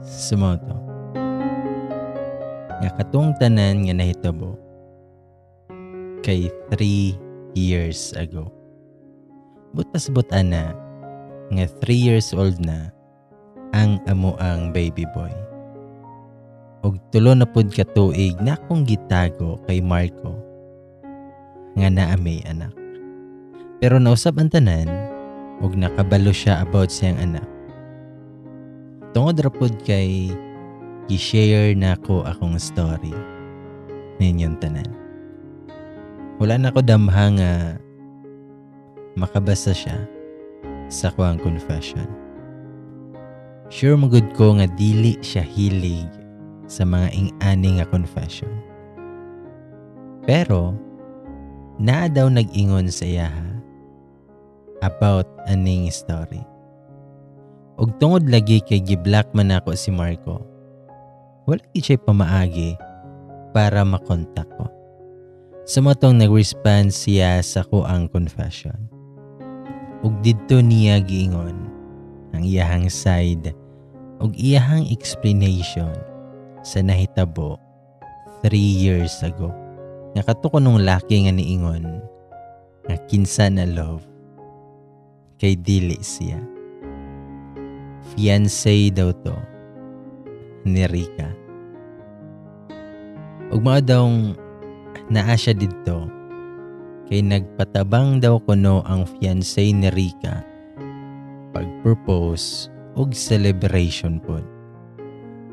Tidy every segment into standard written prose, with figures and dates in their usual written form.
So mao to. Nga katong tanan nga nahitabo kay 3 years ago. Buot pasabot ana nga 3 years old na ang amoang baby boy. Og 3 na pud ka tuig na akong gitago kay Marco nga naa may anak. Pero nausab ang tanan ug nakabalo siya about siyang anak. Tungod ra pud kay gi-share nako akong story ninyong tanan. Wala na ko damha nga makabasa siya sa akuang confession. Sure magud ko nga dili siya hilig sa mga ing-ani nga confession. Pero naa daw nag-ingon sa iyaha about aning story. Ug tungod lagi kay gi-block man nako si Marco, wala gid siya pamaagi para makontak ko. Sa mao tong nag-respond siya sa akuang confession. Ug didto niya giingon ang iyahang side ug iyahang explanation sa nahitabo 3 years ago. Nga kato kunong laki nga niingon nga kinsa na, love, kay dili siya. Fiancé daw to ni Rika. Ug mao daw naa siya didto kay nagpatabang daw kuno ang fiancé ni Rika pag-propose og celebration pod.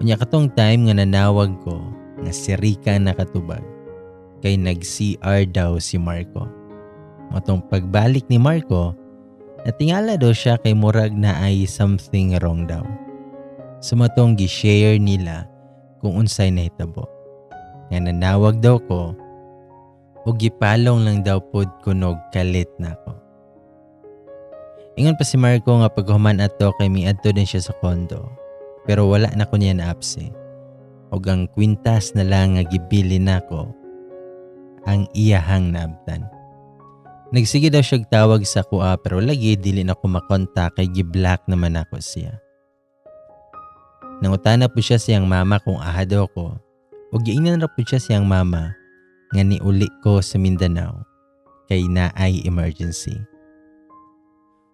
Unya katong time nga nanawag ko nga si Rika nakatubag kay nag-CR daw si Marco. Mao tong pagbalik ni Marco, natingala daw siya kay murag naay something wrong daw. So mao tong gi-share nila kung unsay nahitabo. Nga nanawag daw ko ug gipalong lang daw pod kunog kalit nako. Ingon pa si Marco nga paghuman ato kay miadto din siya sa condo. Pero wala na ko niya naapse. Og ang kwintas na lang nga gibili nako ang iyahang naabtan. Nagsige daw siya tawag sa akoa pero lagi dili na ko makontak kay gi-block naman ako siya. Nangutana po siya siyang mama kung aha daw ko ug giingnan ra po siya siyang mama nga niuli ko sa Mindanao kay naay emergency.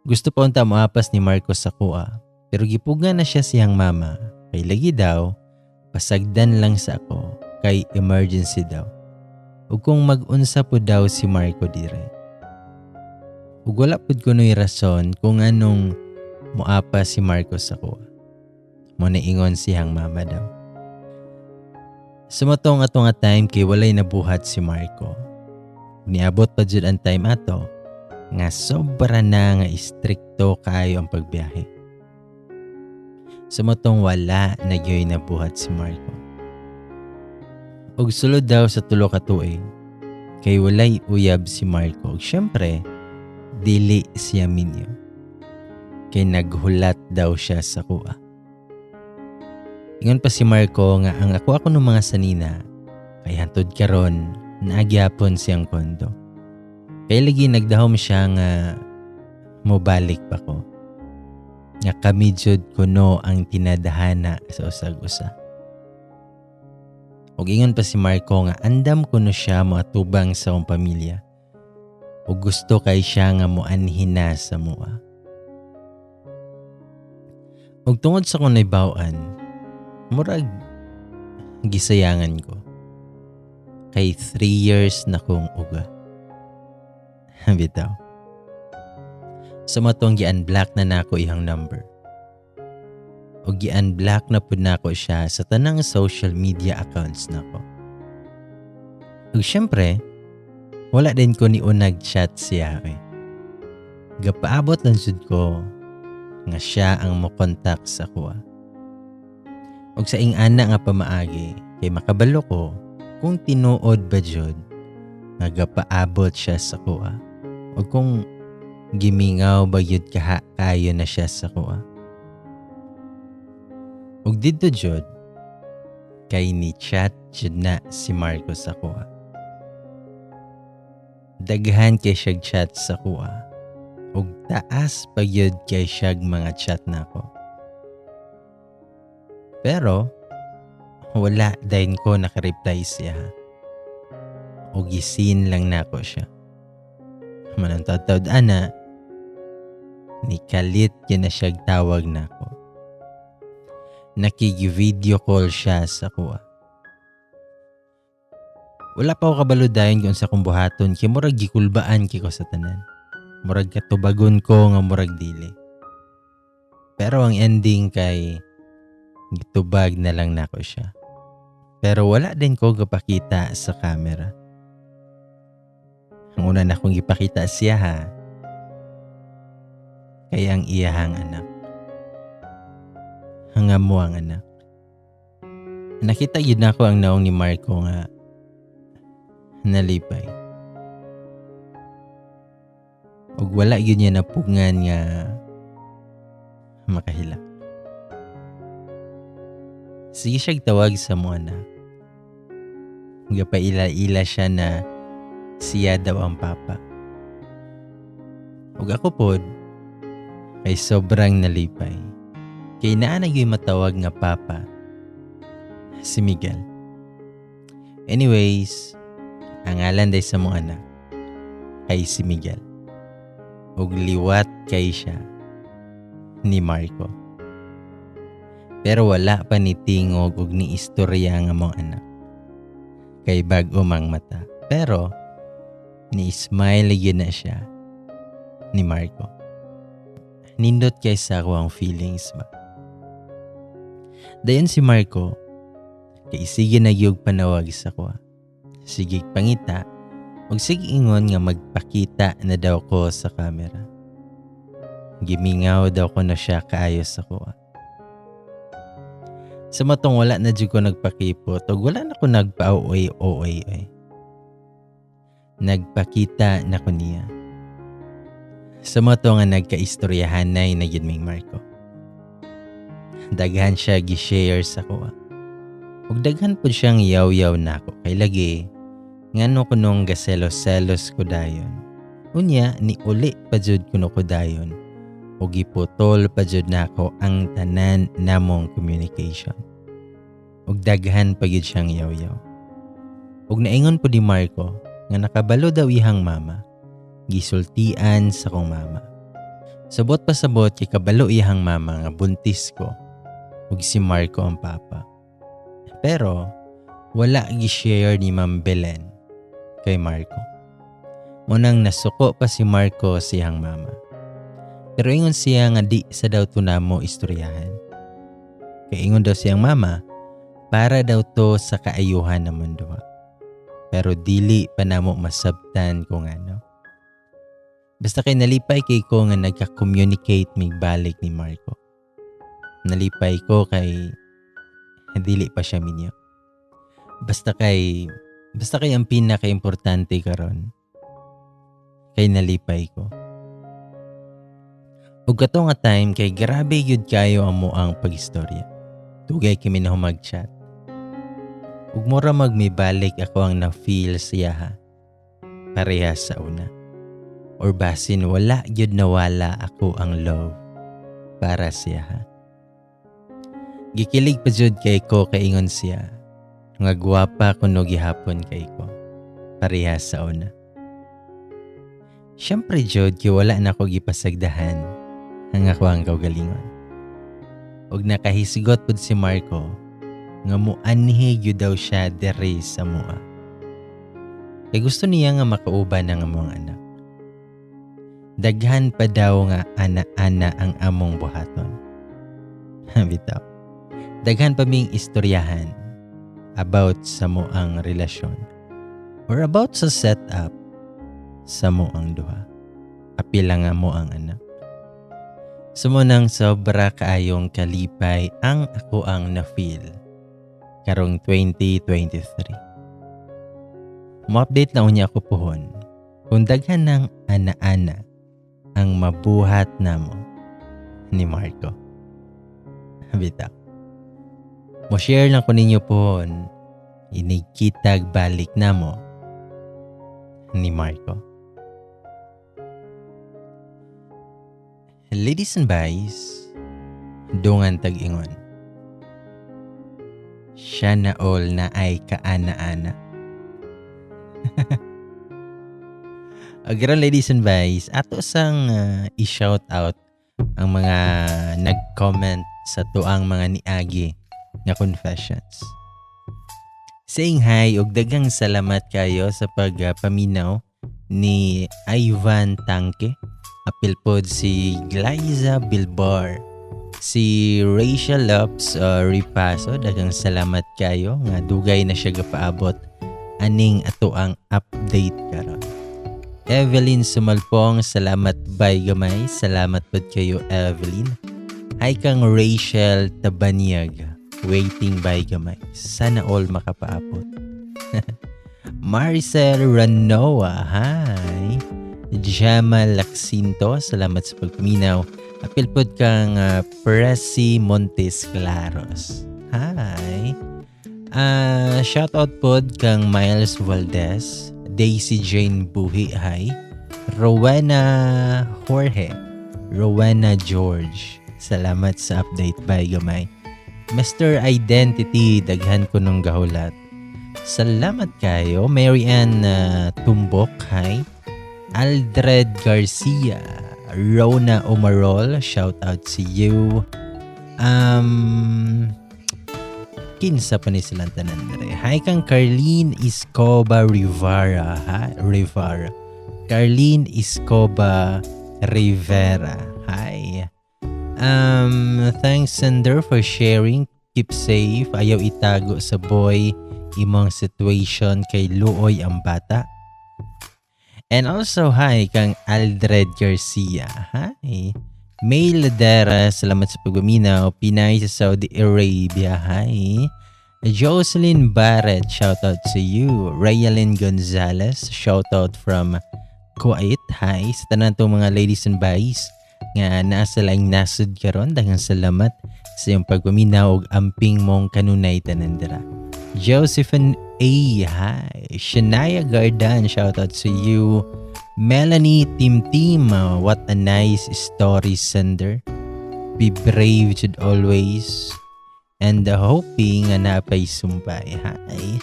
Gusto pa unta moapas ni Marco sa akoa pero gipuga na siya siyang mama kay lagi daw pasagdan lang sa ako kay emergency daw. Ug kung mag-unsa po daw si Marco dire. Ug wala pud kuno'y rason kung anong moapas si Marco sa akoa. Mao na ingon siyang mama daw. Sa mao tong ato nga time kay walay nabuhat si Marco. Niabot pa jud ang time ato nga sobra na nga istrikto kaayo ang pagbiyahe. Sa mao tong wala na gyoy nabuhat si Marco. Ug sulod daw sa 3 ka tuig kay walay uyab si Marco. Ug syempre, dili siya minyo. Kay naghulat daw siya sa akoa. Ingon pa si Marco nga ang ako ng mga sanina kay hantod karon naa gyapon siyang kondo. Kay lagi nagdahom siya nga mobalik pa ko. Nga kami jud kuno ang tinadhana sa usag usa. Ug ingon pa si Marco nga andam kuno siya moatubang sa akong pamilya. Ug gusto kay siya nga moanhin na sa amoa. Ug tungod sa akong nahibaw-an, murag gisayangan ko. Kay 3 years na kong uga. Bitaw. Sa mao tong gi-unblock na nako iyang number. O gi-unblock na pud nako siya sa tanang social media accounts nako. Ug syempre, wala din ko niunag chat siya eh. Gapaabot lang jud ko nga siya ang mokontak sa akoa. Ug sa ing-ana nga pamaagi kay makabalo ko kung tinuod ba jud nga gapaabot siya sa akoa o kung gimingaw ba gyud kaha kayo na siya sa akoa. Ug didto jud kay ni chat jud na si Marco sa akoa. Daghan kay siya chat sa akoa. Ug taas pa gyud kay siyag mga chat nako. Pero wala dayon ko naka-reply siya. Ug gi-seen lang nako siya. Manang taud ana, nikalit gyud na siyag tawag nako. Nakigi-video call siya sa kuha. Wala pa ko kabalo dayon kung sa akong buhaton kay murag gikulbaan kay ko sa tanan. Murag katubagon ko nga murag dili. Pero ang ending kay gitubag na lang nako siya. Pero wala din ko gapakita sa camera. Ang una na akong gipakita siya ha, kay ang iyahang anak. Ang amo ang anak. Nakita gyud nako ang naong ni Marco nga nalipay. Ug wala gyud niya napugngan nga makahilak. Sige siya'g tawag sa mo anak. Gapaila-ila siya na siya daw ang papa. Ug ako pod kay sobrang nalipay. Kay naa na gyud matawag nga papa si Miguel. Anyways, ang ngalan day sa mong anak kay si Miguel. Ug liwat kay siya ni Marco. Pero wala pa ni tingog og ni istorya nga mong anak. Kay bag-o mang mata. Pero ni smile gyud na siya ni Marco. Nindot kay sa ako ang feelings ba. Dayon si Marco kay sige na gyud panawag sa kuha. Sige pangita ug sige ingon nga magpakita na daw ko sa camera. Gimingaw daw ko na siya kaayo sa kuha. Sa matong wala na jud ko nagpakipot ug wala na ko nagpa-OA-OA ay. Nagpakita na ko niya. Sa mato nga nagkaistoryahanay na gyud ming Marco. Daghan siya gi-share sa kuha. Ug daghan pud siyang yaw-yaw nako kay lagi ngano kunong gaselos-selos ko dayon. Unya ni uli pa jud kuno ko dayon ug giputol pa jud nako ang tanan namong communication. Ug daghan pa gyud siyang yaw-yaw. Ug naingon pud ni Marco nga nakabalo daw iyang mama. Gisultian sa kong mama. Sabot pa sabot kay kabalo iyang mama nga buntis ko ug si Marco ang papa. Pero wala gi-share ni Ma'am Belen kay Marco. Munang nasuko pa si Marco sa iyang mama. Pero ingon siya nga di sa daw to namo istoryahan. Kay ingon daw siyang mama, para daw to sa kaayuhan namon duha. Pero dili pa namo masabtan kung ano. Basta kay nalipay kay ko nga nagka-communicate migbalik ni Marco. Nalipay ko kay dili pa siya minyo. Basta kay ang pinaka-importante karon kay nalipay ko. Ug kato nga time kay grabe gyud kayo amo ang pagistorya. Dugay kami na mag-chat. Ug mura magmibalik ako ang na-feel siya ha. Parehas sa una. Or basin wala gyud nawala ako ang love para siya ha. Gikilig pa jud kay ko kaingon siya. Nga gwapa kuno gihapon kay ko. Parehas sa una. Siyempre jud kay wala na ko gipasagdahan ang ako ang kaugalingon. Og nakahisgot pud si Marco nga muanhi gyud daw siya diri sa mua. Kay gusto niya nga makauban ang among anak. Daghan pa daw nga ana-ana ang among buhaton. Bitaw. Daghan pa ming istoryahan about sa moang relasyon or about sa setup sa moang duha. Apil lang nga mo ang anak. Sumunang sobra kaayong kalipay ang ako ang na-feel karong 2023. Mo-update na unya ako puhon kung daghan ng ana-ana ang mabuhat namo ni Marco. Bitaw. Mo-share lang ko ninyo pohon inigkitag balik namo ni Marco. Ladies and boys, dungan tag-ingon. Siya na all na ay kaana-ana. Agaran, ladies and boys, ato sang i-shout out ang mga nag-comment sa tuang mga niagi nga confessions. Saying hi ug daghang salamat kayo sa pagpaminaw ni Ivan Tanke. Apil pod si Glyza Bilbar, si Rachel Lops Ripaso, daghang salamat kayo nga dugay na siya gapaabot aning ato ang update karon. Evelyn Sumalpong, salamat bay gamay. Salamat pod kayo, Evelyn. Hi kang Rachel Tabanyag, waiting bay gamay. Sana all makapaabot. Maricel Ranoa, hi. Gemma Lacsinto, salamat sa pagpaminaw. Apil pod kang Presi Montes Claros. Hi. Shout out pod kang Miles Valdez, Daisy Jane Buhi, hi. Rowena Jorge, Rowena George. Salamat sa update bay gamay. Mr. Identity, daghan ko nung gahulat. Salamat kayo. Mary Ann Tumbok, hi. Aldred Garcia, Rona Omarol, shout out to you. Kinsa pa ni silang tanan dire. Hi kang Carlene Escoba Rivera, ha? Rivera. Carlene Escoba Rivera. Hi. Thanks, Sender, for sharing. Keep safe. Ayaw itago sa boy imong situation kay luoy ang bata. And also, hi kang Aldred Garcia. Hi. May Ladera, salamat sa pagpaminaw. Pinay sa Saudi Arabia. Hi. Jocelyn Barrett, shout out to you. Rayalyn Gonzalez, shout out from Kuwait. Hi. Sa tanan tong mga ladies and boys nga nasa laing nasod karon, daghang salamat sa iyong pagpaminaw ug amping mong kanunay tanan dira. Josephine A. Hi. Shania Gardan, shout out to you. Melanie Tim Tim, what a nice story, sender. Be brave should always. And hoping nga napay sumpay. Hi.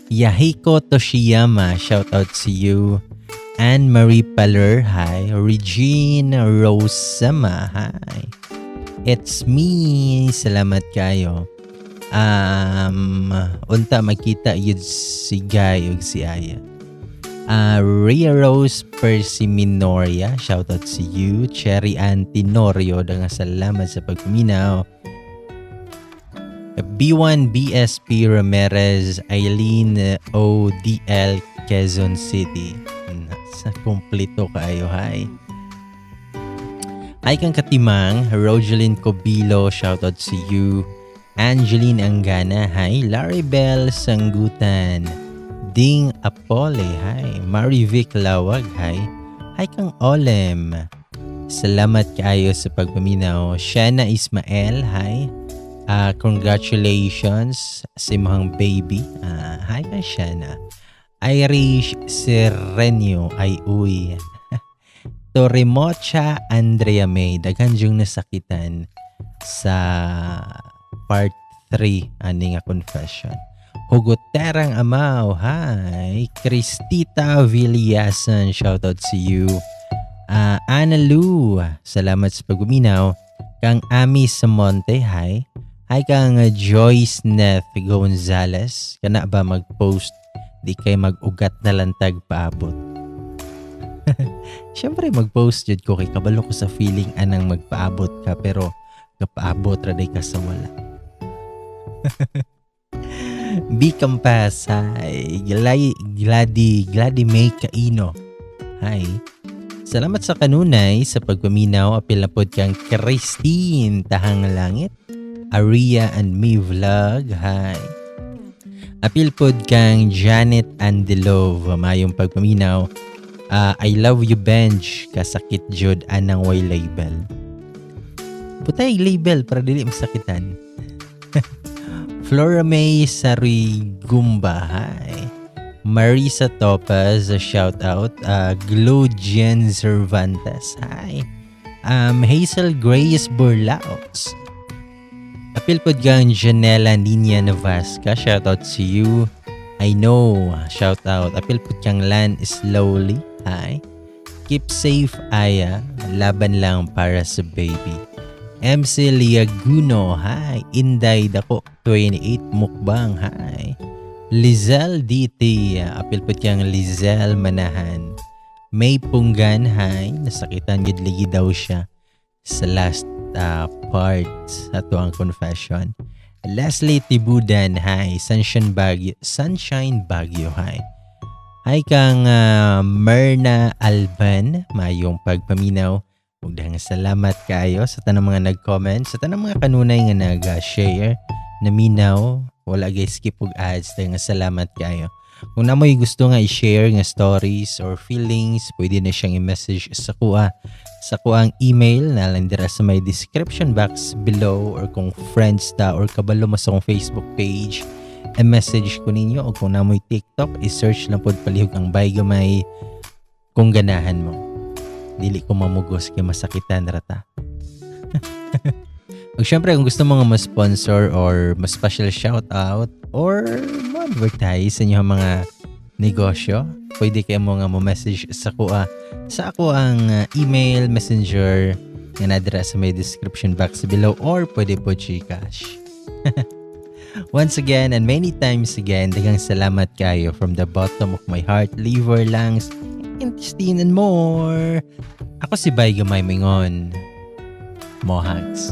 Yahiko Toshiyama, shout out to you. Anne Marie Paler, hi. Regine Rosama, hi. It's me. Salamat kayo. Unta makita yun si Guy ug si Aya. Rhea Rose Persiminoria, shout out to you. Cherry Ann Tenorio, daghang salamat sa pagpaminaw. B1 BSP Ramirez, Eileen ODL Quezon City. Sa kumplito kayo, hi. Hi kang Katimang, Rogeline Cobilo, shout out to you. Angeline Angana, hi. Larry Bell Sanggutan. Ding Apole, hi. Marivic Lawag, hi. Hi kang Olem. Salamat kaayo sa pagpaminaw. Shana Ismael, hi. Congratulations sa imong baby. Hi kang Shana. Irish Serenio, ay uy. Torimocha Andrea May, daghan yung nasakitan sa part 3 ani nga confession. Hugoterang Amaw, hi. Cristita Villasan, shout out to you. Ana Lu, salamat sa pagpaminaw. Kang Ami Samonte, hi. Hi kang Joyce Neth Gonzalez. Kana ba mag-post, di kay mag-ugat na lantag paabot. Siyempre mag-post jud ko kay kabalo ko sa feeling anang magpaabot ka pero kapaabot ra day ka sa wala. Be Campas, hi. Glady, Glady May Kaino. Hi. Salamat sa kanunay sa pagpaminaw. Apil na pod kang Christine Tahang Langit. Aria and Me Vlog. Hi. Apil pod kang Janet Andelov. Mayong pagpaminaw. I love you, Benj. Kasakit jud anang way label. Butay label para dili masakitan. Flora May Sarigumba. Hi. Marisa Topaz, a shout out. Glogian Cervantes, hi. Hazel Grace Burlaos. Apil pod kang Janela Nina Navasca, shout out to you. I know, shout out. Apil pod kang Lan Slowly, hi. Keep safe, Aya. Laban lang para sa baby. MC Liaguno, hi. Inday Dako, 28 Mukbang, hi. Lizelle DT, apil pod kang Lizelle Manahan. May Punggan, hi. Nasakitan gid ligi daw siya sa last part sa ang confession. Leslie Tibudan, hi. Sunshine Baguio, Sunshine Baguio, hi. Hi kang Myrna Alban, mayong pagpaminaw. Ug daghang salamat kaayo sa tanang mga nag-comment, sa tanang mga kanunay nga nag-share, naminaw, wala gay skip og ads. Daghang salamat kaayo. Kung naa moy gusto nga i-share nga stories or feelings, pwede na siyang i-message sa akoa sa akoang email na lang dira sa may description box below, or kung friends ta or kabalo mo sa akong Facebook page, i-message ko ninyo, o kung naa moy TikTok, i-search lang pod palihog ang Bay Gamay kung ganahan mo. Dili ko mamugos kay masakitan ra ta. Ug syempre, kung gusto mo nga ma-sponsor or ma-special shout out or mo-advertise sa inyong mga negosyo, pwede kayo mo nga mo-message sa akoa sa akoang email, Messenger nga naa dira sa may description box below, or pwede pod GCash. Once again and many times again, daghang salamat kayo from the bottom of my heart, liver, lungs, intestine, and more. Ako si Bay Gamay Mingon. Mohags.